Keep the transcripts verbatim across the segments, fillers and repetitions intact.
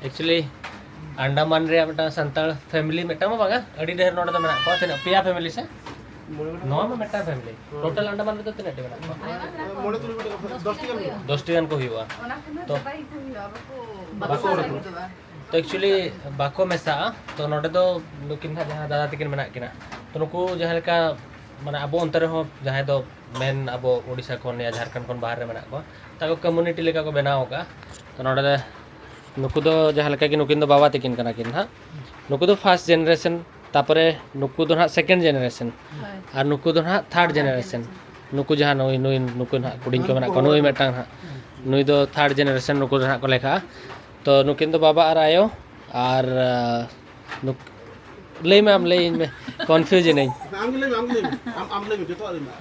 Actually, Andaman ᱨᱮᱭᱟᱜ ᱢᱤᱫᱴᱟᱝ Santal family ᱢᱤᱫᱴᱟᱝ ᱢᱟ ᱵᱟᱝᱟ, ᱟᱹᱰᱤ ᱰᱷᱮᱨ ᱱᱚᱰᱮ ᱫᱚ ᱢᱮᱱᱟᱜ ᱠᱚᱣᱟ᱾ ᱛᱤᱱᱟᱹᱜ, ᱯᱮᱭᱟ family ᱥᱮ? ᱱᱚᱣᱟ ᱢᱟ ᱢᱤᱫᱴᱟᱝ family᱾ Total ᱟᱱᱰᱟᱢᱟᱱ ᱨᱮᱫᱚ ᱛᱤᱱᱟᱹᱜ ᱴᱤ ᱢᱮᱱᱟᱜ ᱠᱚᱣᱟ? ᱢᱚᱬᱮ ᱛᱩᱨᱩᱭ ᱜᱚᱴᱮᱡ, ᱫᱚᱥ ᱴᱤ ᱜᱟᱱ ᱦᱩᱭᱩᱜᱼᱟ᱾ ᱫᱚᱥ ᱴᱤ ᱜᱟᱱ ᱠᱚ ᱦᱩᱭᱩᱜᱼᱟ᱾ ᱚᱱᱟ ᱠᱷᱚᱱ ᱫᱚ ᱛᱚ, ᱪᱟᱵᱟ ᱜᱮᱠᱚ ᱦᱩᱭᱩᱜᱼᱟ, ᱵᱟᱠᱚ ᱛᱚ, actually ᱵᱟᱠᱚ ᱢᱮᱥᱟᱜᱼᱟ᱾ ᱛᱚ, ᱱᱚᱰᱮ ᱫᱚ ᱱᱩᱠᱤᱱ ᱦᱟᱸᱜ ᱡᱟᱦᱟᱸ ᱫᱟᱫᱟ ᱛᱟᱹᱠᱤᱱ ᱢᱮᱱᱟᱜ ᱠᱤᱱᱟ, ᱛᱚ, ᱱᱩᱠᱩ ᱡᱟᱦᱟᱸ ᱞᱮᱠᱟ, ᱢᱟᱱᱮ, ᱟᱵᱚ ᱚᱱᱛᱮ ᱨᱮᱦᱚᱸ ᱡᱟᱦᱟᱸᱭ ᱫᱚ main ᱟᱵᱚ ᱳᱰᱤᱥᱟ ᱠᱷᱚᱱ ᱭᱟ ᱡᱷᱟᱲᱠᱷᱚᱸᱰ ᱠᱷᱚᱱ ᱵᱟᱦᱨᱮ ᱨᱮ ᱢᱮᱱᱟᱜ ᱠᱚᱣᱟ, ᱛᱟᱠᱚ community ᱞᱮᱠᱟ ᱠᱚ ᱵᱮᱱᱟᱣ ᱟᱠᱟᱫᱼᱟ᱾ ᱛᱚ, ᱱᱚᱰᱮ ᱫᱚ ᱱᱩᱠᱩ ᱫᱚ ᱡᱟᱦᱟᱸ ᱞᱮᱠᱟ ᱜᱮ ᱱᱩᱠᱤᱱ ᱫᱚ ᱵᱟᱵᱟ ᱛᱟᱹᱠᱤᱱ ᱠᱟᱱᱟ ᱠᱤᱱ ᱦᱟᱸᱜ᱾ ᱱᱩᱠᱩ ᱫᱚ first generation, ᱛᱟᱯᱚᱨᱮ ᱱᱩᱠᱩ ᱫᱚ ᱦᱟᱸᱜ second generation, ᱦᱳᱭ᱾ ᱟᱨ ᱱᱩᱠᱩ ᱫᱚ ᱦᱟᱸᱜ third generation᱾ ᱱᱩᱠᱩ ᱡᱟᱦᱟᱸ ᱱᱩᱭ, ᱱᱩᱭ, ᱱᱩᱠᱩ ᱦᱟᱸᱜ ᱦᱩᱰᱤᱧ ᱠᱚ ᱢᱮᱱᱟᱜ ᱠᱚᱣᱟ, ᱱᱩᱭ ᱢᱤᱫᱴᱟᱝ ᱦᱟᱸᱜ, ᱱᱩᱭ ᱫᱚ third generation, ᱱᱩᱠᱩ ᱫᱚ ᱦᱟᱸᱜ ᱠᱚ ᱞᱮᱠᱷᱟᱜᱼᱟ᱾ ᱛᱚ, ᱱᱩᱠᱤᱱ ᱫᱚ ᱵᱟᱵᱟ ᱟᱨ ᱟᱭᱳ, ᱟᱨ, ᱟᱸ, ᱱᱩᱠ-, ᱞᱟᱹᱭ ᱢᱮ ᱟᱢ, ᱞᱟᱹᱭ ᱤᱧ ᱢᱮ, confuse ᱮᱱᱟᱹᱧ᱾ ᱟᱢ ᱜᱮ ᱞᱟᱹᱭ ᱢᱮ, ᱟᱢ ᱜᱮ ᱞᱟᱹᱭ ᱢᱮ, ᱟᱢ, ᱟᱢ ᱞᱟᱹᱭ ᱢᱮ, ᱡᱚᱛᱚᱣᱟᱜ ᱞᱟᱹᱭ ᱢᱮ᱾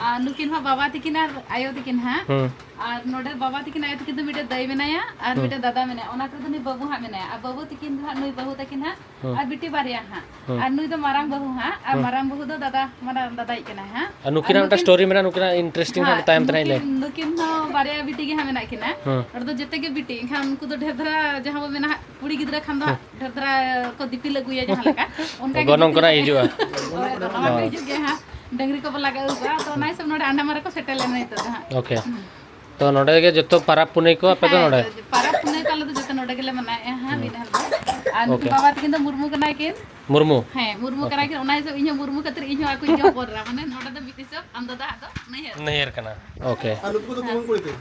ᱟᱨ ᱱᱩᱠᱤᱱ ᱢᱟ ᱵᱟᱵᱟ ᱛᱟᱹᱠᱤᱱ ᱟᱨ ᱟᱭᱳ ᱛᱟᱹᱠᱤᱱ ᱦᱟᱸᱜ᱾ ᱦᱩᱸ᱾ ᱟᱨ ᱱᱚᱰᱮ ᱵᱟᱵᱟ ᱛᱟᱹᱠᱤᱱ, ᱟᱭᱳ ᱛᱟᱹᱠᱤᱱ ᱫᱚ ᱢᱤᱫᱴᱮᱡ ᱫᱟᱹᱭ ᱢᱮᱱᱟᱭᱟ ᱟᱨ ᱦᱩᱸ᱾ ᱢᱤᱫᱴᱮᱡ ᱫᱟᱫᱟ ᱢᱮᱱᱟᱭᱟ, ᱚᱱᱟ ᱠᱚᱨᱮ ᱫᱚ ᱱᱩᱭ ᱵᱟᱹᱵᱩ ᱦᱟᱸᱜ ᱢᱮᱱᱟᱭᱟ᱾ ᱟᱨ ᱵᱟᱹᱵᱩ ᱛᱟᱹᱠᱤᱱ ᱫᱚ ᱦᱟᱸᱜ ᱱᱩᱭ ᱵᱟᱹᱦᱩ ᱛᱟᱹᱠᱤᱱ ᱦᱟᱸᱜ ᱦᱩᱸ᱾ ᱟᱨ ᱵᱤᱴᱤ ᱵᱟᱨᱭᱟ ᱦᱟᱸᱜ᱾ ᱦᱩᱸ᱾ ᱟᱨ ᱱᱩᱭ ᱫᱚ ᱢᱟᱨᱟᱝ ᱵᱟᱹᱦᱩ ᱦᱟᱸᱜ, ᱟᱨ ᱦᱩᱸ᱾ ᱢᱟᱨᱟᱝ ᱵᱟᱹᱦᱩ ᱫᱚ ᱫᱟᱫᱟ, ᱢᱟᱨᱟᱝ ᱫᱟᱫᱟᱭᱤᱡ ᱠᱟᱱᱟᱭ ᱦᱟᱸᱜ᱾ ᱟᱨ ᱱᱩᱠᱤᱱᱟᱜ ᱟᱨ ᱢᱤᱫᱴᱟᱝ ᱱᱩᱠᱤᱱ story ᱢᱮᱱᱟᱜᱼᱟ, ᱱᱩᱠᱤᱱᱟᱜ interesting ᱦᱟᱸᱜ ᱦᱟᱸᱜ ᱛᱟᱭᱚᱢ ᱛᱮ ᱱᱟᱜ ᱤᱧ ᱞᱟᱹᱭᱟ᱾ ᱱᱩᱠᱤᱱ, ᱱᱩᱠᱤᱱ ᱦᱚᱸ ᱵᱟᱨᱭᱟ ᱵᱤᱴᱤ ᱜᱮ ᱦᱟᱸᱜ ᱢᱮᱱᱟᱜ ᱠᱤᱱᱟ᱾ ᱦᱩᱸ᱾ ᱱᱚᱰᱮ ᱫᱚ ᱡᱚᱛᱚ ᱜᱮ ᱵᱤᱴᱤ, ᱮᱱᱠᱷᱟᱱ ᱩᱱᱠᱩ ᱫᱚ ᱰᱷᱮᱨ ᱫᱷᱟᱨᱟ ᱡᱟᱦᱟᱸ ᱵᱚ ᱢᱮᱱᱟ ᱦᱟᱸᱜ, ᱠᱩᱲᱤ ᱜᱤᱫᱽᱨᱟᱹ ᱠᱷᱟᱱ ᱫᱚ ᱦᱟᱸᱜ ᱦᱩᱸ᱾ ᱰᱷᱮᱨ ᱫᱷᱟᱨᱟ ᱠᱚ ᱫᱤᱯᱤᱞ ᱟᱹᱜᱩᱭᱟ ᱡᱟᱦᱟᱸ ᱞᱮᱠᱟ, ᱚᱱᱠᱟ ᱜᱮ ᱜᱚᱱᱚᱝ ᱵᱤᱴᱤ ᱠᱚ ᱱᱟᱜ ᱦᱚᱸ ᱦᱤᱡᱩᱜᱼᱟ᱾ ᱦᱳᱭ, ᱜᱚᱱᱚᱝ ᱦᱚᱸ ᱦᱚᱸ᱾ ᱦᱤᱡᱩᱜ ᱜᱮᱭᱟ ᱦᱟᱸᱜ᱾ ᱰᱟᱹᱝᱨᱤ ᱠᱚᱵᱚ ᱞᱟᱜᱟ ᱟᱹᱜᱩ ᱠᱚᱣᱟ, ᱛᱚ ᱚᱱᱟ ᱦᱤᱥᱟᱹᱵ ᱱᱚᱰᱮ ᱟᱱᱰᱟᱢᱟᱱ ᱨᱮᱠᱚ ᱥᱮᱴᱮᱨ ᱞᱮᱱᱟ ᱱᱤᱛᱚᱜ ᱫᱚ ᱦᱟᱸᱜ᱾ OK᱾ ᱦᱩᱸ᱾ ᱛᱚ ᱱᱚᱰᱮ ᱜᱮ ᱡᱚᱛᱚ ᱯᱟᱨᱟᱵᱽ ᱯᱩᱱᱟᱹᱭ ᱠᱚ ᱟᱯᱮ ᱫᱚ ᱦᱮᱸ, ᱱᱚᱰᱮ? ᱯᱟᱨᱟᱵᱽ ᱯᱩᱱᱟᱹᱭ ᱠᱚ ᱟᱞᱮ ᱫᱚ ᱡᱚᱛᱚ ᱱᱚᱰᱮ ᱜᱮᱞᱮ ᱢᱟᱱᱟᱣᱮᱫᱼᱟ ᱦᱟᱸᱜ, ᱦᱩᱸ᱾ ᱢᱤᱫ ᱦᱚᱲ ᱫᱚ᱾ ᱟᱨ ᱱᱩᱠᱤᱱ OK᱾ ᱵᱟᱵᱟ ᱛᱟᱹᱠᱤᱱ ᱫᱚ ᱢᱩᱨᱢᱩ ᱠᱟᱱᱟ ᱠᱤᱱ᱾ ᱢᱩᱨᱢᱩ? ᱦᱮᱸ, ᱢᱩᱨᱢᱩ ᱠᱟᱱᱟ OK᱾ ᱠᱤᱱ, ᱚᱱᱟ ᱦᱤᱥᱟᱹᱵ ᱤᱧ ᱦᱚᱸ ᱢᱩᱨᱢᱩ ᱠᱷᱟᱹᱛᱤᱨ ᱤᱧ ᱦᱚᱸ ᱟᱠᱚᱧ ᱦᱚᱯᱚᱱ ᱮᱨᱟ, ᱢᱟᱱᱮ ᱱᱚᱰᱮ ᱫᱚ ᱢᱤᱫ ᱦᱤᱥᱟᱹᱵ ᱟᱢ ᱫᱟᱫᱟ ᱦᱟᱸᱜ ᱫᱚ ᱱᱟᱹᱭᱦᱟᱹᱨ᱾ ᱱᱟᱹᱭᱦᱟᱹᱨ ᱠᱟᱱᱟ᱾ OK᱾ ᱟᱨ ᱱᱩᱠᱩ ᱫᱚ ᱠᱩᱢᱟᱹᱝ ᱠᱩᱲᱤ ᱛᱮ᱾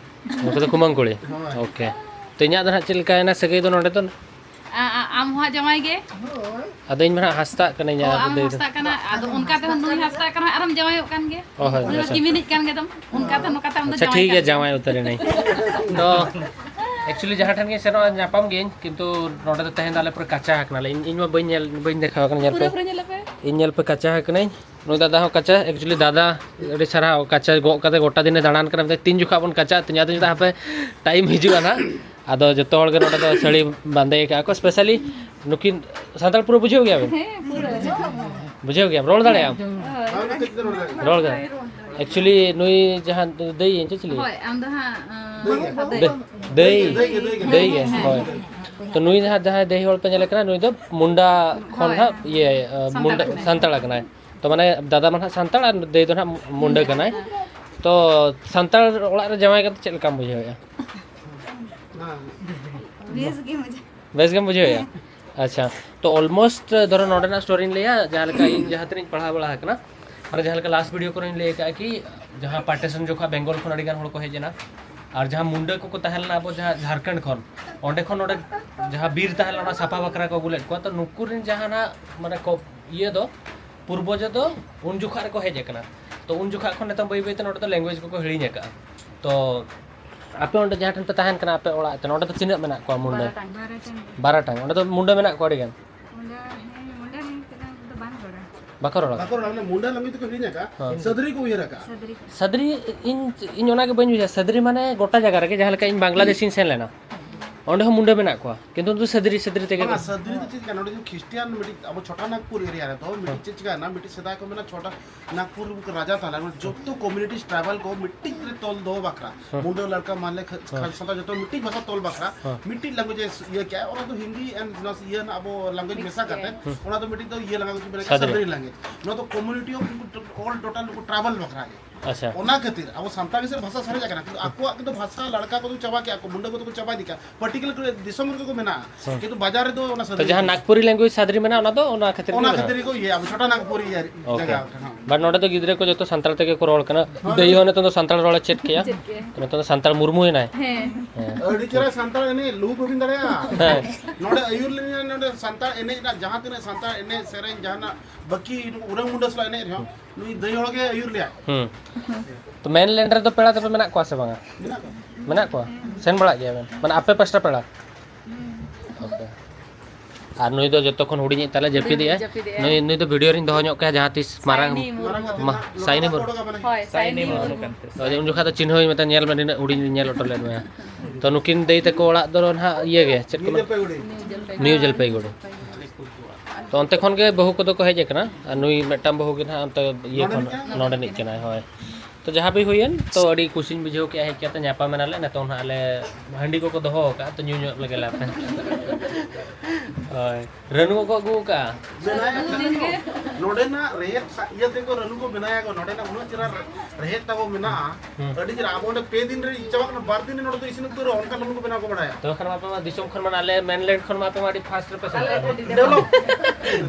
ᱩᱱᱠᱩ ᱫᱚ ᱠᱩᱢᱟᱹᱝ ᱠᱩᱲᱤ᱾ ᱦᱳᱭ᱾ OK᱾ ᱛᱚ ᱤᱧᱟᱹᱜ ᱫᱚ ᱱᱟᱦᱟᱜ ᱪᱮᱫ ᱞᱮᱠᱟᱭᱮᱱᱟ ᱥᱟᱹᱜᱟᱹᱭ ᱫᱚ ᱱᱚᱰᱮ ᱫᱚ? ᱟ-, ᱟ-, ᱟᱢ ᱦᱚᱸ ᱡᱟᱶᱟᱭ ᱜᱮ᱾ ᱟᱫᱚ ᱤᱧ ᱢᱟ ᱱᱟᱦᱟᱜ ᱦᱟᱸᱥᱫᱟᱜ ᱠᱟᱱᱟᱹᱧ, ᱚ, ᱟᱨ ᱟᱢ ᱫᱟᱹᱭ ᱫᱚ ᱦᱟᱸᱥᱫᱟᱜ ᱠᱟᱱᱟ, ᱟᱫᱚ ᱚᱱᱠᱟ ᱛᱮᱦᱚᱸ ᱱᱩᱭ ᱦᱟᱸᱥᱫᱟᱜ ᱠᱟᱱᱟ, ᱟᱨᱮᱢ ᱡᱟᱶᱟᱭᱚᱜ ᱠᱟᱱ ᱜᱮ᱾ ᱚ, ᱦᱳᱭ, ᱩᱱᱤ ᱢᱟ ᱟᱪᱪᱷᱟ᱾ ᱠᱤᱢᱤᱱᱤᱡ ᱠᱟᱱ ᱜᱮ ᱛᱟᱢ, ᱚᱱᱠᱟ ᱛᱮᱦᱚᱸ ᱱᱚᱝᱠᱟ ᱛᱮᱦᱚᱸ ᱟᱢ ᱫᱚ ᱟᱪᱪᱷᱟ, ᱡᱟᱶᱟᱭ ᱴᱷᱤᱠ ᱜᱮᱭᱟ, ᱠᱟᱱ ᱜᱮ᱾ ᱡᱟᱶᱟᱭ ᱩᱛᱟᱹᱨ ᱮᱱᱟᱹᱧ᱾ ᱛᱚ, actually ᱡᱟᱦᱟᱸ ᱴᱷᱮᱱ ᱜᱤᱧ ᱥᱮᱱᱚᱜᱼᱟ, ᱧᱟᱯᱟᱢ ᱜᱤᱭᱟᱹᱧ, ᱠᱤᱱᱛᱩ ᱱᱚᱰᱮ ᱫᱚ ᱛᱮᱦᱮᱧ ᱫᱚ ᱟᱞᱮ ᱯᱩᱨᱟᱹ ᱠᱟᱪᱟ ᱟᱠᱟᱱᱟᱞᱮ᱾ ᱤᱧ, ᱤᱧ ᱢᱟ ᱵᱟᱹᱧ ᱧᱮᱞ, ᱵᱟᱹᱧ ᱫᱮᱠᱷᱟᱣ ᱟᱠᱟᱱᱟ, ᱧᱮᱞ ᱯᱮ᱾ ᱯᱩᱨᱟᱹ ᱯᱩᱨᱟᱹ ᱧᱮᱞ ᱯᱮ᱾ ᱤᱧ ᱧᱮᱞ ᱯᱮ ᱠᱟᱪᱟ ᱟᱠᱟᱱᱟᱹᱧ᱾ ᱱᱩᱭ ᱫᱟᱫᱟ ᱦᱚᱸ ᱠᱟᱪᱟ, actually ᱫᱟᱫᱟ, ᱟᱹᱰᱤ ᱥᱟᱨᱦᱟᱣ, ᱠᱟᱪᱟ ᱜᱚᱜ ᱠᱟᱛᱮ ᱜᱚᱴᱟ ᱫᱤᱱᱮ ᱫᱟᱬᱟᱱ ᱠᱟᱱᱟ, ᱢᱮᱱᱫᱟᱭ, "ᱛᱤᱱ ᱡᱚᱠᱷᱟᱜ ᱵᱚᱱ ᱠᱟᱪᱟᱜ ᱛᱤᱧ?" ᱟᱫᱚᱧ ᱢᱮᱱᱫᱟ, "ᱦᱟᱯᱮ, time ᱦᱤᱡᱩᱜᱼᱟ ᱱᱟᱦᱟᱜ᱾" ᱟᱫᱚ ᱡᱚᱛᱚ ᱦᱚᱲ ᱜᱮ ᱱᱚᱰᱮ ᱫᱚ ᱥᱟᱹᱲᱤ ᱵᱟᱸᱫᱮ ᱟᱠᱟᱫᱼᱟ ᱠᱚ, specially ᱱᱩᱠᱤᱱ ᱥᱟᱱᱛᱟᱲ ᱯᱩᱨᱟᱹ ᱵᱩᱡᱷᱟᱹᱣ ᱜᱮᱭᱟᱵᱤᱱ? ᱦᱮᱸ, ᱯᱩᱨᱟᱹ᱾ ᱵᱩᱡᱷᱟᱹᱣ ᱜᱮᱭᱟᱢ? ᱨᱚᱲ ᱫᱟᱲᱮᱭᱟᱜ ᱟᱢ? ᱦᱳᱭ᱾ ᱨᱚᱲ ᱜᱮ᱾ Actually ᱱᱩᱭ ᱡᱟᱦᱟᱸ ᱫᱟᱹᱭ ᱪᱮ ᱪᱤᱞᱤ? ᱦᱳᱭ, ᱟᱢ ᱫᱚ ᱦᱟᱸᱜ, ᱟᱸ, ᱫᱟᱹᱭ ᱜᱮ᱾ ᱫᱟᱹᱭ᱾ ᱫᱟᱹᱭ ᱜᱮ, ᱫᱟᱹᱭ ᱜᱮ᱾ ᱫᱟᱹᱭ ᱜᱮ, ᱦᱮᱸ, ᱦᱳᱭ᱾ ᱦᱮᱸ᱾ ᱛᱚ ᱱᱩᱭ ᱡᱟᱦᱟᱸ, ᱡᱟᱦᱟᱸᱭ ᱫᱟᱹᱭ ᱦᱚᱲ ᱯᱮ ᱧᱮᱞᱮ ᱠᱟᱱᱟ, ᱱᱩᱭ ᱫᱚ ᱢᱩᱱᱰᱟ ᱠᱷᱚᱱ ᱦᱳᱭ᱾ ᱦᱟᱸᱜ ᱤᱭᱟᱹ, ᱟᱸ, ᱥᱟᱱᱛᱟᱲ ᱢᱩᱱᱰᱟ, ᱠᱟᱱᱟᱭ᱾ ᱥᱟᱱᱛᱟᱲ ᱠᱟᱱᱟᱭ᱾ ᱛᱚ ᱢᱟᱱᱮ ᱫᱟᱫᱟ ᱢᱟ ᱦᱟᱸᱜ ᱥᱟᱱᱛᱟᱲ ᱟᱨ ᱫᱟᱹᱭ ᱫᱚ ᱦᱟᱸᱜ ᱢᱩᱱᱰᱟ ᱠᱟᱱᱟᱭ᱾ ᱦᱮᱸ᱾ ᱛᱚ ᱥᱟᱱᱛᱟᱲ ᱚᱲᱟᱜ ᱨᱮ ᱡᱟᱶᱟᱭ ᱠᱟᱛᱮ ᱪᱮᱫ ᱞᱮᱠᱟᱢ ᱵᱩᱡᱷᱟᱹᱣᱮᱫᱼᱟ? ᱵᱮᱥ ᱜᱮ ᱢᱚᱡᱟ᱾ ᱵᱮᱥ ᱜᱮᱢ ᱵᱩᱡᱷᱟᱹᱣᱮᱫᱼᱟ? ᱦᱮᱸ᱾ ᱟᱪᱪᱷᱟ, ᱛᱚ almost ᱫᱷᱚᱨᱚ ᱱᱚᱰᱮᱱᱟᱜ storyᱧ ᱞᱟᱹᱭᱟ, ᱡᱟᱦᱟᱸ ᱞᱮᱠᱟ ᱤᱧ ᱡᱟᱦᱟᱸ ᱛᱤᱱᱟᱹᱜ ᱤᱧ ᱯᱟᱲᱦᱟᱣ ᱵᱟᱲᱟ ᱟᱠᱟᱱᱟ, ᱢᱟᱱᱮ ᱡᱟᱦᱟᱸ ᱞᱮᱠᱟ last video ᱠᱚᱨᱮᱧ ᱞᱟᱹᱭ ᱟᱠᱟᱫᱼᱟ ᱠᱤ ᱡᱟᱦᱟᱸ partition ᱡᱚᱠᱷᱚᱱ ᱵᱮᱝᱜᱚᱞ ᱠᱷᱚᱱ ᱟᱹᱰᱤ ᱜᱟᱱ ᱦᱚᱲ ᱠᱚ ᱦᱮᱡ ᱮᱱᱟ, ᱟᱨ ᱡᱟᱦᱟᱸ ᱢᱩᱱᱰᱟᱹ ᱠᱚᱠᱚ ᱛᱟᱦᱮᱸ ᱞᱮᱱᱟ ᱟᱵᱚ ᱡᱟᱦᱟᱸ ᱡᱷᱟᱲᱠᱷᱚᱸᱰ ᱠᱷᱚᱱ, ᱚᱸᱰᱮ ᱠᱷᱚᱱ ᱱᱚᱰᱮ ᱡᱟᱦᱟᱸ ᱵᱤᱨ ᱛᱟᱦᱮᱸ ᱞᱮᱱᱟ ᱚᱱᱟ ᱥᱟᱯᱷᱟ ᱵᱟᱠᱷᱨᱟ ᱠᱚ ᱟᱹᱜᱩ ᱞᱮᱫ ᱠᱚᱣᱟ, ᱛᱚ ᱱᱩᱠᱩ ᱨᱮᱱ ᱡᱟᱦᱟᱸ ᱱᱟᱜ ᱢᱟᱱᱮ ᱠᱚ ᱤᱭᱟᱹ ᱫᱚ ᱯᱩᱨᱵᱚᱡᱚ ᱫᱚ ᱩᱱ ᱡᱚᱠᱷᱟᱜ ᱨᱮᱠᱚ ᱦᱮᱡ ᱟᱠᱟᱱᱟ᱾ ᱛᱚ ᱩᱱ ᱡᱚᱠᱷᱟᱜ ᱠᱷᱚᱱ ᱱᱤᱛᱚᱝ ᱵᱟᱹᱭ ᱵᱟᱹᱭ ᱛᱮ ᱱᱚᱰᱮ ᱫᱚ language ᱠᱚᱠᱚ ᱦᱤᱲᱤᱧ ᱟᱠᱟᱫᱼᱟ᱾ ᱛᱚ ᱟᱯᱮ ᱚᱸᱰᱮ ᱡᱟᱦᱟᱸ ᱴᱷᱮᱱ ᱯᱮ ᱛᱟᱦᱮᱱ ᱠᱟᱱᱟ ᱟᱯᱮ ᱚᱲᱟᱜ ᱛᱮ, ᱱᱚᱸᱰᱮ ᱫᱚ ᱛᱤᱱᱟᱹᱜ ᱢᱮᱱᱟᱜ ᱠᱚᱣᱟ ᱢᱩᱱᱰᱟᱹ? ᱵᱟᱨᱚᱴᱟᱝ᱾ ᱵᱟᱨᱚᱴᱟᱝ᱾ ᱚᱸᱰᱮ ᱫᱚ ᱢᱩᱱᱰᱟᱹ ᱢᱮᱱᱟᱜ ᱠᱚᱣᱟ ᱟᱹᱰᱤ ᱜᱟᱱ? ᱢᱩᱱᱰᱟᱹ, ᱦᱮᱸ, ᱢᱩᱱᱰᱟᱹ ᱦᱮᱸ, ᱛᱤᱱᱟᱹᱜ ᱫᱚ ᱵᱟᱝ ᱨᱚᱲᱟ᱾ ᱵᱟᱠᱚ ᱨᱚᱲᱟ, ᱢᱟᱱᱮ ᱢᱩᱱᱰᱟᱹ language ᱫᱚᱠᱚ ᱦᱤᱲᱤᱧ ᱟᱠᱟᱫᱼᱟ, ᱦᱮᱸ᱾ ᱥᱟᱫᱽᱨᱤ ᱠᱚ ᱩᱭᱦᱟᱹᱨ ᱟᱠᱟᱫᱼᱟ᱾ ᱥᱟᱫᱽᱨᱤ ᱠᱚ᱾ ᱥᱟᱫᱽᱨᱤ, ᱤᱧ, ᱤᱧ ᱚᱱᱟᱜᱮ ᱵᱟᱹᱧ ᱵᱩᱡᱷᱟᱹᱣᱟ, ᱥᱟᱫᱽᱨᱤ ᱢᱟᱱᱮ ᱜᱚᱴᱟ ᱡᱟᱭᱜᱟ ᱨᱮᱜᱮ, ᱡᱟᱦᱟᱸ ᱞᱮᱠᱟ ᱤᱧ ᱵᱟᱝᱞᱟᱫᱮᱥᱤᱧ ᱥᱮᱱ ᱞᱮᱱᱟ, ᱚᱸᱰᱮ ᱦᱚᱸ ᱢᱩᱱᱰᱟᱹ ᱢᱮᱱᱟᱜ ᱠᱚᱣᱟ, ᱠᱤᱱᱛᱩ ᱩᱱᱠᱩ ᱥᱟᱫᱽᱨᱤ, ᱥᱟᱫᱽᱨᱤ ᱛᱮᱜᱮ ᱵᱟᱝᱟ, ᱠᱚ ᱥᱟᱫᱽᱨᱤ ᱫᱚ ᱪᱮᱫ ᱠᱟᱱᱟ? ᱚᱸᱰᱮ ᱡᱮ ᱠᱷᱨᱤᱥᱴᱤᱭᱟᱱ ᱢᱤᱫᱴᱤᱡ ᱟᱵᱚ ᱪᱷᱳᱴᱟ ᱱᱟᱜᱽᱯᱩᱨ area ᱨᱮᱫᱚ ᱢᱤᱫᱴᱤᱡ ᱦᱮᱸ᱾ ᱪᱮᱫ ᱪᱤᱠᱟᱹᱭᱮᱱᱟ, ᱢᱤᱫᱴᱤᱡ ᱥᱮᱫᱟᱭ ᱠᱚ ᱢᱮᱱᱟ ᱪᱷᱳᱴᱟ ᱱᱟᱜᱽᱯᱩᱨ ᱨᱮ ᱡᱚᱛᱚ communities tribal ᱠᱚ ᱢᱤᱫᱴᱤᱡ ᱨᱮ ᱛᱚᱞ ᱫᱚᱦᱚ ᱵᱟᱠᱷᱨᱟ, ᱦᱮᱸ᱾ ᱢᱩᱱᱰᱟᱹ, ᱞᱟᱲᱠᱟ, ᱢᱟᱦᱞᱮ, ᱠᱷ-, ᱦᱮᱸ᱾ ᱠᱷᱟᱨᱥᱚᱶᱟ ᱡᱚᱛᱚ ᱢᱤᱫᱴᱤᱡ ᱵᱷᱟᱥᱟ ᱛᱚᱞ ᱵᱟᱠᱷᱨᱟ, ᱦᱮᱸ᱾ ᱢᱤᱫᱴᱤᱡ language ᱮ ᱤᱭᱟᱹ ᱠᱮᱜᱼᱟ, ᱚᱱᱟ ᱫᱚ ᱦᱤᱱᱫᱤ and ᱱᱚᱣᱟ ᱤᱭᱟᱹ ᱨᱮᱱᱟᱜ ᱟᱵᱚ language ᱢᱮᱥᱟ ᱠᱟᱛᱮ, ᱦᱮᱸ᱾ ᱚᱱᱟ ᱫᱚ ᱢᱤᱫᱴᱤᱡ ᱫᱚ ᱤᱭᱟᱹ language ᱵᱮᱱᱟᱣ ᱠᱮᱜᱼᱟ, ᱥᱟᱫᱽᱨᱤ᱾ ᱥᱟᱫᱽᱨᱤ language᱾ ᱱᱚᱣᱟ ᱫᱚ community of all total ᱱᱩᱠᱩ tribal ᱵᱟᱠᱷᱨᱟ ᱜᱮ᱾ ᱟᱪᱪᱷᱟ᱾ ᱚᱱᱟ ᱠᱷᱟᱹᱛᱤᱨ ᱟᱵᱚ ᱥᱟᱱᱛᱟᱲ ᱜᱮ ᱥᱮ ᱵᱷᱟᱥᱟ ᱥᱟᱨᱮᱡ ᱟᱠᱟᱱᱟ, ᱠᱤᱱᱛᱩ ᱟᱠᱚᱣᱟᱜ ᱠᱤᱱᱛᱩ ᱵᱷᱟᱥᱟ ᱞᱟᱲᱠᱟ ᱠᱚᱫᱚ ᱪᱟᱵᱟ ᱠᱮᱜᱼᱟ ᱠᱚ, ᱢᱩᱱᱰᱟᱹ ᱠᱚᱫᱚ ᱠᱚ ᱪᱟᱵᱟ ᱤᱫᱤ ᱠᱟᱜᱼᱟ, particular ᱫᱤᱥᱚᱢ ᱨᱮᱜᱮ ᱠᱚ ᱢᱮᱱᱟᱜᱼᱟ, ᱦᱮᱸ᱾ ᱠᱤᱱᱛᱩ ᱵᱟᱡᱟᱨ ᱨᱮᱫᱚ ᱚᱱᱟ ᱛᱚ ᱥᱟᱫᱽᱨᱤ ᱡᱟᱦᱟᱸ ᱠᱚ ᱱᱟᱜᱽᱯᱩᱨᱤ language ᱥᱟᱫᱽᱨᱤ ᱢᱮᱱᱟᱜᱼᱟ, ᱚᱱᱟ ᱫᱚ ᱚᱱᱟ ᱠᱷᱟᱹᱛᱤᱨ ᱜᱮ ᱚᱱᱟ ᱢᱮᱱᱟᱜᱼᱟ᱾ ᱠᱷᱟᱹᱛᱤᱨ ᱜᱮᱠᱚ ᱤᱭᱟᱹᱭᱟ, ᱟᱵᱚ ᱪᱷᱳᱴᱟ ᱱᱟᱜᱽᱯᱩᱨᱤ ᱤᱭᱟᱹ OK᱾ ᱡᱟᱭᱜᱟ ᱠᱟᱱᱟ᱾ But ᱱᱚᱰᱮ ᱫᱚ ᱜᱤᱫᱽᱨᱟᱹ ᱠᱚ ᱡᱚᱛᱚ ᱥᱟᱱᱛᱟᱲ ᱛᱮᱜᱮ ᱠᱚ ᱨᱚᱲ ᱠᱟᱱᱟ᱾ ᱦᱳᱭ᱾ ᱫᱟᱹᱭ ᱦᱚᱸ ᱱᱤᱛᱚᱝ ᱫᱚ ᱥᱟᱱᱛᱟᱲ ᱨᱚᱲᱮ ᱪᱮᱫ ᱠᱮᱜᱼᱟ᱾ ᱪᱮᱫ ᱠᱮᱜᱼᱟ᱾ ᱱᱤᱛᱚᱝ ᱫᱚ ᱥᱟᱱᱛᱟᱲ ᱢᱩᱨᱢᱩᱭᱮᱱᱟᱭ᱾ ᱦᱮᱸ᱾ ᱦᱮᱸ᱾ ᱟᱹᱰᱤ ᱪᱮᱦᱨᱟ ᱥᱟᱱᱛᱟᱲ ᱮᱱᱮᱡ ᱞᱩᱦᱩᱠ ᱵᱟᱹᱵᱤᱱ ᱫᱟᱲᱮᱭᱟᱜᱼᱟ᱾ ᱦᱮᱸ᱾ ᱱᱚᱰᱮ ᱟᱹᱭᱩᱨ ᱞᱮᱱᱟ, ᱱᱚᱰᱮ ᱥᱟᱱᱛᱟᱲ ᱮᱱᱮᱡ ᱨᱮᱱᱟᱜ ᱡᱟᱦᱟᱸ ᱛᱤᱱᱟᱹᱜ ᱥᱟᱱᱛᱟᱲ ᱮᱱᱮᱡ ᱥᱮᱨᱮᱧ ᱡᱟᱦᱟᱱᱟᱜ ᱵᱟᱹᱠᱤ ᱱᱩᱠᱩ ᱩᱨᱟᱹᱝ ᱢᱩᱱᱰᱟᱹ ᱥᱟᱞᱟᱜ ᱮᱱᱮᱡ ᱨᱮᱦᱚᱸ, ᱦᱩᱸ᱾ ᱱᱩᱭ ᱫᱟᱹᱭ ᱦᱚᱲ ᱜᱮ ᱟᱹᱭᱩᱨ ᱞᱮᱭᱟᱭ᱾ ᱦᱩᱸ᱾ ᱛᱚ mainland ᱨᱮᱫᱚ ᱯᱮᱲᱟ ᱛᱟᱯᱮ ᱢᱮᱱᱟᱜ ᱠᱚᱣᱟ ᱥᱮ ᱵᱟᱝᱟ? ᱢᱮᱱᱟᱜ ᱠᱚᱣᱟ᱾ ᱢᱮᱱᱟᱜ ᱠᱚᱣᱟ? ᱥᱮᱱ ᱵᱟᱲᱟᱜ ᱜᱮᱭᱟ ᱵᱮᱱ? ᱢᱟᱱᱮ ᱟᱯᱮ ᱯᱟᱥᱴᱟ ᱯᱮᱲᱟ? ᱦᱩᱸ᱾ OK᱾ ᱟᱨ ᱱᱩᱭ ᱫᱚ ᱡᱚᱛᱚ ᱠᱷᱚᱱ ᱦᱩᱰᱤᱧᱤᱡ ᱛᱟᱞᱮ, ᱡᱟᱹᱯᱤᱫᱮᱜᱼᱟᱭ᱾ ᱡᱟᱹᱯᱤᱫᱮᱜᱼᱟᱭ᱾ ᱱᱩᱭ, ᱱᱩᱭ ᱫᱚ video ᱨᱤᱧ ᱫᱚᱦᱚ ᱧᱚᱜ ᱠᱟᱭᱟ ᱡᱟᱦᱟᱸ ᱛᱤᱥ ᱢᱟᱨᱟᱝ ᱥᱟᱭᱱᱤ ᱢᱩᱨᱢᱩ᱾ ᱢᱟ-, ᱥᱟᱭᱱᱤ ᱢᱩᱨᱢᱩ᱾ ᱦᱳᱭ, ᱥᱟᱭᱱᱤ ᱥᱟᱭᱱᱤ ᱢᱩᱨᱢᱩ᱾ ᱢᱩᱨᱢᱩ ᱠᱟᱱ ᱛᱟᱭᱟ᱾ ᱦᱳᱭ, ᱩᱱ ᱡᱚᱠᱷᱟᱡ ᱫᱚ ᱪᱤᱱᱦᱟᱹᱣ ᱢᱮᱛᱟᱭ, ᱧᱮᱞ ᱢᱮ ᱱᱤᱱᱟᱹᱜ ᱦᱩᱰᱤᱧ ᱨᱤᱧ ᱧᱮᱞ ᱦᱚᱴᱚ ᱞᱮᱫ ᱢᱮᱭᱟ᱾ ᱛᱚ ᱱᱩᱠᱤᱱ ᱫᱟᱹᱭ ᱛᱟᱠᱚ ᱚᱲᱟᱜ ᱫᱚ ᱱᱟᱦᱟᱜ ᱤᱭᱟᱹ ᱜᱮ, ᱪᱮᱫ ᱠᱚ ᱢᱮᱱᱟ? ᱱᱤᱭᱩ ᱡᱚᱞᱯᱟᱭᱜᱩᱲᱤ᱾ ᱱᱤᱭᱩ ᱡᱚᱞᱯᱟᱭᱜᱩᱲᱤ᱾ ᱛᱚ ᱚᱱᱛᱮ ᱠᱷᱚᱱ ᱜᱮ ᱵᱟᱹᱦᱩ ᱠᱚᱫᱚ ᱠᱚ ᱦᱮᱡ ᱟᱠᱟᱱᱟ, ᱟᱨ ᱱᱩᱭ ᱢᱤᱫᱴᱟᱝ ᱵᱟᱹᱦᱩ ᱜᱮ ᱱᱟᱦᱟᱜ ᱚᱱᱛᱮ ᱤᱭᱟᱹ ᱠᱷᱚᱱ, ᱱᱚᱰᱮᱱᱤᱡ ᱠᱟᱱᱟᱭ᱾ ᱱᱚᱰᱮᱱᱤᱡ ᱠᱟᱱᱟᱭ, ᱦᱳᱭ᱾ ᱛᱚ ᱡᱟᱦᱟᱸ ᱵᱤ ᱦᱩᱭᱮᱱ, ᱛᱚ ᱟᱹᱰᱤ ᱠᱩᱥᱤᱧ ᱵᱩᱡᱷᱟᱹᱣ ᱠᱮᱜᱼᱟ ᱦᱮᱡ ᱠᱟᱛᱮ ᱧᱟᱯᱟᱢ ᱮᱱᱟᱞᱮ᱾ ᱱᱤᱛᱚᱝ ᱦᱟᱸᱜ ᱞᱮ ᱦᱟᱺᱰᱤ ᱠᱚᱠᱚ ᱫᱚᱦᱚ ᱟᱠᱟᱫᱼᱟ, ᱛᱚ ᱧᱩ ᱧᱚᱜ ᱞᱮᱜᱮ ᱞᱮ ᱟᱯᱮ᱾ ᱦᱳᱭ, ᱨᱟᱹᱱᱩ ᱠᱚᱠᱚ ᱟᱹᱜᱩ ᱟᱠᱟᱫᱼᱟ᱾ ᱵᱮᱱᱟᱭᱟ ᱠᱚ ᱱᱚᱰᱮᱱᱟᱜ ᱨᱮᱦᱮᱫ ᱥᱟ-, ᱤᱭᱟᱹ ᱛᱮᱠᱚ ᱨᱟᱹᱱᱩ ᱠᱚ ᱵᱮᱱᱟᱭᱟ ᱠᱚ᱾ ᱱᱚᱰᱮᱱᱟᱜ ᱩᱱᱟᱹᱜ ᱪᱮᱦᱨᱟ ᱨᱮᱦᱮᱫ ᱛᱟᱵᱚ ᱢᱮᱱᱟᱜᱼᱟ᱾ ᱦᱩᱸ᱾ ᱟᱹᱰᱤ ᱪᱮᱦᱨᱟ᱾ ᱟᱵᱚ ᱚᱸᱰᱮ ᱯᱮ ᱫᱤᱱ ᱨᱮ ᱪᱟᱵᱟᱜ ᱠᱟᱱᱟ, ᱵᱟᱨ ᱫᱤᱱ ᱨᱮ ᱱᱚᱰᱮ ᱫᱚ ᱤᱥᱤᱱ ᱩᱛᱟᱹᱨᱚᱜᱼᱟ, ᱚᱱᱠᱟ ᱨᱟᱹᱱᱩ ᱠᱚ ᱵᱮᱱᱟᱣ ᱠᱚ ᱵᱟᱲᱟᱭᱟ᱾ ᱛᱚᱵᱮ ᱠᱷᱟᱱ ᱢᱟ ᱟᱯᱮ ᱢᱟ ᱫᱤᱥᱚᱢ ᱠᱷᱚᱱ ᱢᱟ, ᱟᱞᱮ mainland ᱠᱷᱚᱱ ᱢᱟ ᱟᱯᱮ ᱢᱟ ᱟᱹᱰᱤ first ᱨᱮᱯᱮ ᱥᱮᱴᱮᱨᱚᱜᱼᱟ᱾ Develop᱾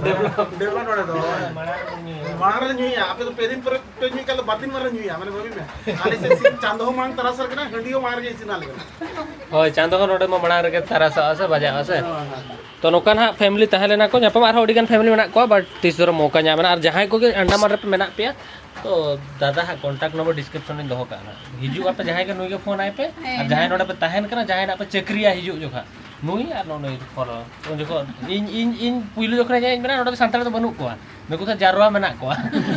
Develop᱾ Develop ᱱᱚᱰᱮ ᱫᱚ᱾ ᱢᱟᱲᱟᱝ ᱨᱮ ᱧᱩᱭᱟ, ᱟᱯᱮ ᱫᱚ ᱯᱮ ᱫᱤᱱ ᱯᱚᱨᱮ ᱯᱮ ᱧᱩᱭ ᱠᱷᱟᱱ ᱫᱚ ᱵᱟᱨ ᱫᱤᱱ ᱢᱟᱲᱟᱝ ᱨᱮ ᱧᱩᱭᱟ, ᱢᱟᱱᱮ ᱵᱷᱟᱹᱵᱤ ᱢᱮ᱾ ᱟᱞᱮ ᱥᱮᱫ ᱥᱤ-, ᱪᱟᱸᱫᱚ ᱦᱚᱸ ᱢᱟᱲᱟᱝ ᱛᱟᱨᱟᱥ ᱟᱠᱟᱱᱟ, ᱦᱟᱺᱰᱤ ᱦᱚᱸ ᱢᱟᱲᱟᱝ ᱨᱮᱜᱮ ᱤᱥᱤᱱ ᱟᱞᱮ ᱠᱟᱱᱟ᱾ ᱦᱳᱭ, ᱪᱟᱸᱫᱚ ᱦᱚᱸ ᱱᱚᱰᱮ ᱢᱟ ᱢᱟᱲᱟᱝ ᱨᱮᱜᱮ ᱛᱟᱨᱟᱥᱚᱜᱼᱟ ᱥᱮ ᱵᱟᱡᱟᱜᱼᱟ ᱥᱮ᱾ ᱦᱳᱭ, ᱦᱳᱭ᱾ ᱛᱚ ᱱᱚᱝᱠᱟ ᱱᱟᱦᱟᱜ family ᱛᱟᱦᱮᱸ ᱞᱮᱱᱟ ᱠᱚ, ᱧᱟᱯᱟᱢ ᱟᱨᱦᱚᱸ ᱟᱹᱰᱤ ᱜᱟᱱ family ᱢᱮᱱᱟᱜ ᱠᱚᱣᱟ, but ᱛᱤᱥ ᱨᱮ ᱢᱚᱠᱟ ᱧᱟᱢ ᱮᱱᱟ᱾ ᱟᱨ ᱡᱟᱦᱟᱸᱭ ᱠᱚᱜᱮ ᱟᱱᱰᱟᱢᱟᱱ ᱨᱮᱯᱮ ᱢᱮᱱᱟᱜ ᱯᱮᱭᱟ, ᱛᱚ ᱫᱟᱫᱟ ᱦᱟᱸᱜ contact number description ᱨᱤᱧ ᱫᱚᱦᱚ ᱠᱟᱜᱼᱟ ᱱᱟᱦᱟᱜ᱾ ᱦᱤᱡᱩᱜ ᱟᱯᱮ, ᱡᱟᱦᱟᱸᱭ ᱜᱮ ᱱᱩᱭ ᱜᱮ ᱯᱷᱳᱱ ᱟᱭ ᱯᱮ, ᱦᱮᱸ, ᱟᱨ ᱡᱟᱦᱟᱸᱭ ᱦᱮᱸ᱾ ᱱᱚᱰᱮ ᱯᱮ ᱛᱟᱦᱮᱱ ᱠᱟᱱᱟ, ᱡᱟᱦᱟᱸᱭ ᱱᱟᱜ ᱯᱮ ᱪᱟᱹᱠᱨᱤᱭᱟ ᱦᱤᱡᱩᱜ ᱡᱚᱠᱷᱟᱜ, ᱱᱩᱭ ᱟᱨ ᱱᱩᱜᱼᱩ ᱱᱩᱭ ᱯᱷᱳᱱ᱾ ᱩᱱ ᱡᱚᱠᱷᱚᱱ ᱤᱧ, ᱤᱧ, ᱤᱧ ᱯᱩᱭᱞᱩ ᱡᱚᱠᱷᱚᱱ ᱦᱮᱡ ᱤᱧ ᱢᱮᱱᱟ, ᱱᱚᱰᱮ ᱫᱚ ᱥᱟᱱᱛᱟᱲ ᱫᱚ ᱵᱟᱹᱱᱩᱜ ᱠᱚᱣᱟ, ᱱᱩᱠᱩ ᱫᱚ ᱡᱟᱨᱣᱟ ᱢᱮᱱᱟᱜ ᱠᱚᱣᱟ᱾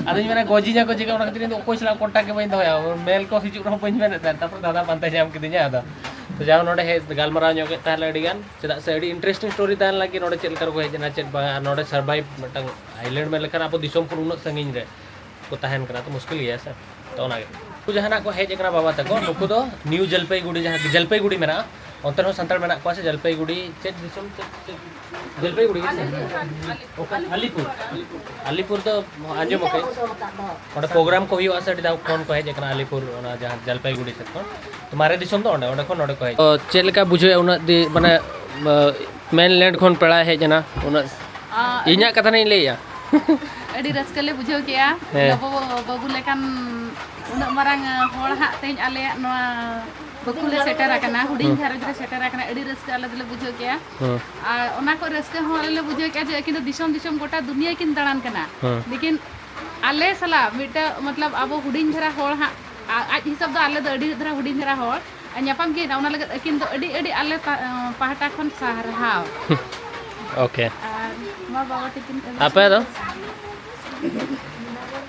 ᱟᱫᱚᱧ ᱢᱮᱱᱟ, ᱜᱚᱡᱤᱧᱟ ᱠᱚ ᱪᱤᱠᱟᱹ? ᱚᱱᱟ ᱠᱷᱟᱹᱛᱤᱨ ᱤᱧ ᱫᱚ ᱚᱠᱚᱭ ᱥᱟᱞᱟᱜ contact ᱜᱮ ᱵᱟᱹᱧ ᱫᱚᱦᱚᱭᱟ, mail ᱠᱚ ᱦᱤᱡᱩᱜ ᱨᱮᱦᱚᱸ ᱵᱟᱹᱧ ᱢᱮᱱᱮᱫ ᱛᱟᱦᱮᱸᱫ᱾ ᱛᱟᱨᱯᱚᱨ ᱫᱟᱫᱟ ᱯᱟᱱᱛᱮ ᱧᱟᱢ ᱠᱤᱫᱤᱧᱟ᱾ ᱟᱫᱚ ᱛᱚ ᱡᱟᱦᱟᱸ ᱱᱚᱰᱮ ᱦᱮᱡ ᱜᱟᱞᱢᱟᱨᱟᱣ ᱧᱚᱜ ᱠᱮᱫ ᱛᱟᱦᱚᱞᱮ ᱟᱹᱰᱤ ᱜᱟᱱ, ᱪᱮᱫᱟᱜ ᱥᱮ ᱟᱹᱰᱤ interesting story ᱛᱟᱦᱮᱸ ᱞᱮᱱᱟ ᱠᱤ ᱱᱚᱰᱮ ᱪᱮᱫ ᱞᱮᱠᱟ ᱨᱮᱠᱚ ᱦᱮᱡ ᱮᱱᱟ, ᱪᱮᱫ ᱵᱟᱝ, ᱟᱨ ᱱᱚᱰᱮ survive ᱢᱤᱫᱴᱟᱝ island ᱢᱮᱱ ᱞᱮᱠᱷᱟᱱ ᱟᱵᱚ ᱫᱤᱥᱚᱢ ᱠᱷᱚᱱ ᱩᱱᱟᱹᱜ ᱥᱟᱺᱜᱤᱧ ᱨᱮ ᱠᱚ ᱛᱟᱦᱮᱱ ᱠᱟᱱᱟ, ᱛᱚ ᱢᱩᱥᱠᱤᱞ ᱜᱮᱭᱟ ᱥᱮ᱾ ᱛᱚ ᱚᱱᱟᱜᱮ ᱩᱱᱠᱩ ᱡᱟᱦᱟᱱᱟᱜ ᱠᱚ ᱦᱮᱡ ᱟᱠᱟᱱᱟ ᱵᱟᱵᱟ ᱛᱟᱠᱚ, ᱱᱩᱠᱩ ᱫᱚ ᱱᱤᱭᱩ ᱡᱚᱞᱯᱟᱭᱜᱩᱲᱤ, ᱡᱟᱦᱟᱸ ᱡᱚᱞᱯᱟᱭᱜᱩᱲᱤ ᱢᱮᱱᱟᱜᱼᱟ, ᱚᱱᱛᱮ ᱨᱮᱦᱚᱸ ᱥᱟᱱᱛᱟᱲ ᱢᱮᱱᱟᱜ ᱠᱚᱣᱟ ᱥᱮ? ᱡᱚᱞᱯᱟᱭᱜᱩᱲᱤ ᱪᱮᱫ ᱫᱤᱥᱚᱢ? ᱪᱮᱫ, ᱪᱮᱫ? ᱡᱚᱞᱯᱟᱭᱜᱩᱲᱤ ᱜᱮ ᱥᱮ? ᱚᱠᱟ? ᱟᱞᱤᱯᱩᱨ᱾ ᱟᱞᱤᱯᱩᱨ ᱫᱚ ᱟᱸᱡᱚᱢ ᱟᱠᱟᱫᱟᱹᱧ᱾ ᱚᱸᱰᱮ program ᱠᱚ ᱦᱩᱭᱩᱜᱼᱟ ᱥᱮ, ᱟᱹᱰᱤ ᱫᱷᱟᱣ ᱠᱷᱚᱱ ᱠᱚ ᱦᱮᱡ ᱟᱠᱟᱱᱟ ᱟᱞᱤᱯᱩᱨ, ᱚᱱᱟ ᱡᱟᱦᱟᱸ ᱡᱚᱞᱯᱟᱭᱜᱩᱲᱤ ᱥᱮᱫ ᱠᱷᱚᱱ᱾ ᱛᱚ ᱢᱟᱨᱮ ᱫᱤᱥᱚᱢ ᱫᱚ ᱚᱸᱰᱮ, ᱚᱸᱰᱮ ᱠᱷᱚᱱ ᱱᱚᱸᱰᱮ ᱠᱚ ᱦᱮᱡ᱾ ᱚ, ᱪᱮᱫ ᱞᱮᱠᱟ ᱵᱩᱡᱷᱟᱹᱣᱮᱫᱼᱟ ᱩᱱᱟᱹᱜ ᱫᱤ-, ᱢᱟᱱᱮ, ᱢᱮᱱᱞᱮᱱᱰ ᱠᱷᱚᱱ ᱯᱮᱲᱟᱭ ᱦᱮᱡ ᱮᱱᱟ ᱩᱱᱟᱹᱜ? ᱟ, ᱤᱧᱟᱹᱜ ᱠᱟᱛᱷᱟ ᱱᱟᱜ ᱤᱧ ᱞᱟᱹᱭᱮᱫᱼᱟ᱾ ᱟᱹᱰᱤ ᱨᱟᱹᱥᱠᱟᱹ ᱞᱮ ᱵᱩᱡᱷᱟᱹᱣ ᱠᱮᱜᱼᱟ᱾ ᱦᱮᱸ᱾ ᱵᱟᱹᱵᱩ, ᱵᱟᱹᱵᱩ ᱞᱮᱠᱟᱱ ᱩᱱᱟᱹᱜ ᱢᱟᱨᱟᱝ, ᱟ, ᱦᱚᱲ ᱦᱟᱸᱜ ᱛᱮᱦᱮᱧ ᱟᱞᱮᱭᱟᱜ ᱱᱚᱣᱟ ᱵᱟᱹᱠᱩ ᱞᱮ ᱥᱮᱴᱮᱨ ᱟᱠᱟᱱᱟ, ᱦᱩᱰᱤᱧ ᱦᱩᱸ᱾ ᱜᱷᱟᱨᱚᱸᱡᱽ ᱨᱮ ᱥᱮᱴᱮᱨ ᱟᱠᱟᱱᱟ᱾ ᱟᱹᱰᱤ ᱨᱟᱹᱥᱠᱟᱹ ᱟᱞᱮ ᱫᱚᱞᱮ ᱵᱩᱡᱷᱟᱹᱣ ᱠᱮᱜᱼᱟ᱾ ᱦᱩᱸ᱾ ᱟᱨ ᱚᱱᱟ ᱠᱚ ᱨᱟᱹᱥᱠᱟᱹ ᱦᱚᱸ ᱟᱞᱮ ᱞᱮ ᱵᱩᱡᱷᱟᱹᱣ ᱠᱮᱜᱼᱟ ᱡᱮ ᱟᱹᱠᱤᱱ ᱫᱚ ᱫᱤᱥᱚᱢ ᱫᱤᱥᱚᱢ ᱜᱚᱴᱟ ᱫᱩᱱᱤᱭᱟᱹ ᱠᱤᱱ ᱫᱟᱬᱟᱱ ᱠᱟᱱᱟ᱾ ᱦᱩᱸ᱾ ᱞᱮᱠᱤᱱ ᱟᱞᱮ ᱥᱟᱞᱟᱜ ᱢᱤᱫᱴᱟᱝ, ᱢᱚᱛᱞᱚᱵ, ᱟᱵᱚ ᱦᱩᱰᱤᱧ ᱫᱷᱟᱨᱟ ᱦᱚᱲ ᱦᱟᱸᱜ, ᱟ-, ᱟᱡ ᱦᱤᱥᱟᱹᱵ ᱫᱚ ᱟᱞᱮ ᱫᱚ ᱟᱹᱰᱤ ᱫᱷᱟᱨᱟ ᱦᱩᱰᱤᱧ ᱫᱷᱟᱨᱟ ᱦᱚᱲ, ᱟᱨ ᱧᱟᱯᱟᱢ ᱠᱮᱫ ᱚᱱᱟ ᱞᱟᱹᱜᱤᱫ ᱟᱹᱠᱤᱱ ᱫᱚ ᱟᱹᱰᱤ, ᱟᱹᱰᱤ ᱟᱞᱮ ᱯᱟ-, ᱯᱟᱦᱴᱟ ᱠᱷᱚᱱ ᱥᱟᱨᱦᱟᱣ᱾ ᱳᱠᱮ᱾ ᱟᱨ ᱢᱟ ᱵᱟᱵᱟ ᱛᱟᱹᱠᱤᱱ ᱟᱹᱵᱤᱱ ᱟᱯᱮ ᱫᱚ?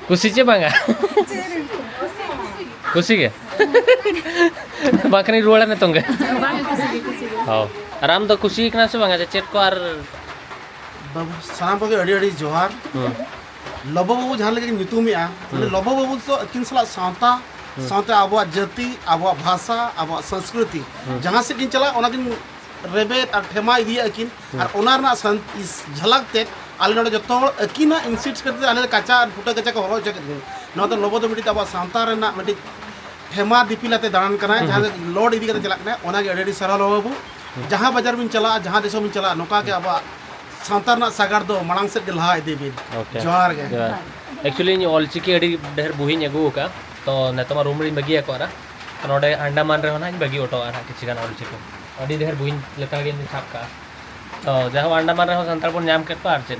ᱠᱩᱥᱤ ᱪᱮ ᱵᱟᱝᱟ? ᱠᱩᱥᱤ ᱜᱮ? ᱵᱟᱝᱠᱷᱟᱱᱤᱧ ᱨᱩᱣᱟᱹᱲᱟ ᱱᱤᱛᱚᱝ ᱜᱮ᱾ ᱵᱟᱝ, ᱠᱩᱥᱤ ᱜᱮ, ᱠᱩᱥᱤ ᱜᱮ᱾ ᱦᱚᱸ᱾ ᱟᱨ ᱟᱢ ᱫᱚ ᱠᱩᱥᱤ ᱠᱟᱱᱟ ᱥᱮ ᱵᱟᱝᱟ ᱡᱮ ᱪᱮᱫ ᱠᱚ ᱟᱨ ᱵᱟᱵᱟ, ᱥᱟᱱᱟᱢ ᱠᱚᱜᱮ ᱟᱹᱰᱤ ᱟᱹᱰᱤ ᱡᱚᱦᱟᱨ᱾ ᱦᱩᱸ᱾ ᱞᱚᱵᱚ ᱵᱟᱹᱵᱩ ᱡᱟᱦᱟᱸ ᱞᱮᱠᱟ ᱠᱤᱱ ᱧᱩᱛᱩᱢᱮᱜᱼᱟ, ᱢᱟᱱᱮ ᱞᱚᱵᱚ ᱵᱟᱹᱵᱩ ᱫᱚ ᱟᱹᱠᱤᱱ ᱥᱟᱞᱟᱜ ᱥᱟᱶᱛᱟ, ᱥᱟᱶᱛᱮ ᱟᱵᱚᱣᱟᱜ ᱡᱟᱹᱛᱤ, ᱟᱵᱚᱣᱟᱜ ᱵᱷᱟᱥᱟ, ᱟᱵᱚᱣᱟᱜ ᱥᱚᱝᱥᱠᱨᱤᱛᱤ, ᱡᱟᱦᱟᱸ ᱥᱮᱫ ᱠᱤᱱ ᱪᱟᱞᱟᱜ, ᱚᱱᱟ ᱠᱤᱱ ᱨᱮᱵᱮᱫ ᱟᱨ ᱴᱷᱮᱢᱟ ᱤᱫᱤᱭᱮᱫ ᱟᱹᱠᱤᱱ᱾ ᱟᱨ ᱚᱱᱟ ᱨᱮᱱᱟᱜ ᱥᱟᱱ-, ᱤᱥ-, ᱡᱷᱟᱞᱟᱠ ᱛᱮᱫ ᱟᱞᱮ ᱱᱚᱰᱮ ᱡᱚᱛᱚ ᱦᱚᱲ ᱟᱹᱠᱤᱱᱟᱜ ᱤᱱᱥᱤᱴ ᱠᱷᱟᱹᱛᱤᱨ ᱛᱮ ᱟᱞᱮ ᱞᱮ ᱠᱟᱪᱟ ᱟᱨ ᱯᱷᱩᱴᱟᱹ ᱠᱟᱪᱟ ᱠᱚ ᱦᱚᱨᱚᱜ ᱦᱚᱪᱚ ᱠᱮᱫ ᱠᱤᱱᱟ᱾ ᱱᱚᱣᱟ ᱫᱚ ᱞᱚᱵᱚ ᱫᱚ ᱢᱤᱫᱴᱤᱡ ᱟᱵᱚᱣᱟᱜ ᱥᱟᱶᱛᱟ ᱨᱮᱱᱟᱜ ᱢᱤᱫᱴᱤᱡ ᱴᱷᱮᱢᱟ ᱫᱤᱯᱤᱞ ᱟᱛᱮ ᱫᱟᱬᱟᱱ ᱠᱟᱱᱟᱭ, ᱡᱟᱦᱟᱸ ᱞᱚᱰ ᱤᱫᱤ ᱠᱟᱛᱮ ᱪᱟᱞᱟᱜ ᱠᱟᱱᱟᱭ, ᱚᱱᱟᱜᱮ ᱟᱹᱰᱤ ᱟᱹᱰᱤ ᱥᱟᱨᱦᱟᱣ ᱞᱚᱵᱚ ᱵᱟᱹᱵᱩ᱾ ᱡᱟᱦᱟᱸ ᱵᱟᱡᱟᱨ ᱵᱤᱱ ᱪᱟᱞᱟᱜᱼᱟ, ᱡᱟᱦᱟᱸ ᱫᱤᱥᱚᱢ ᱵᱤᱱ ᱪᱟᱞᱟᱜᱼᱟ, ᱱᱚᱝᱠᱟ ᱜᱮ ᱟᱵᱚᱣᱟᱜ ᱥᱟᱶᱛᱟ ᱨᱮᱱᱟᱜ ᱥᱟᱜᱟᱲ ᱫᱚ ᱢᱟᱲᱟᱝ ᱥᱮᱫ ᱜᱮ ᱞᱟᱦᱟ ᱤᱫᱤ ᱵᱤᱱ᱾ ᱡᱚᱦᱟᱨ ᱜᱮ᱾ ᱡᱚᱦᱟᱨ᱾ ᱮᱠᱪᱩᱭᱮᱞᱤ, ᱤᱧ ᱚᱞᱪᱤᱠᱤ ᱟᱹᱰᱤ ᱰᱷᱮᱨ ᱵᱚᱦᱤᱧ ᱟᱹᱜᱩ ᱟᱠᱟᱫᱼᱟ, ᱛᱚ ᱱᱤᱛᱚᱜ ᱢᱟ ᱨᱩᱢ ᱨᱤᱧ ᱵᱟᱹᱜᱤᱭᱟᱠᱚ ᱟᱨ ᱛᱚ ᱱᱚᱰᱮ ᱟᱱᱰᱟᱢᱟᱱ ᱨᱮᱦᱚᱸ ᱱᱟᱦᱟᱜ ᱤᱧ ᱵᱟᱹᱜᱤ ᱦᱚᱴᱚ ᱠᱟᱜᱼᱟ ᱱᱟᱦᱟᱜ ᱠᱤᱪᱷᱩ ᱜᱟᱱ ᱚᱞᱪᱤᱠᱤ᱾ ᱟᱹᱰᱤ ᱰᱷᱮᱨ ᱵᱚᱦᱤᱧ ᱞᱮᱛᱟᱲ ᱜᱮᱧ ᱥᱟᱵ ᱠᱟᱜᱼᱟ᱾ ᱛᱚ ᱡᱟᱭᱦᱳᱠ, ᱟᱱᱰᱟᱢᱟᱱ ᱨᱮᱦᱚᱸ ᱥᱟᱱᱛᱟᱲ ᱵᱚᱱ ᱧᱟᱢ ᱠᱮᱫ ᱠᱚᱣᱟ, ᱟᱨ ᱪᱮᱫ᱾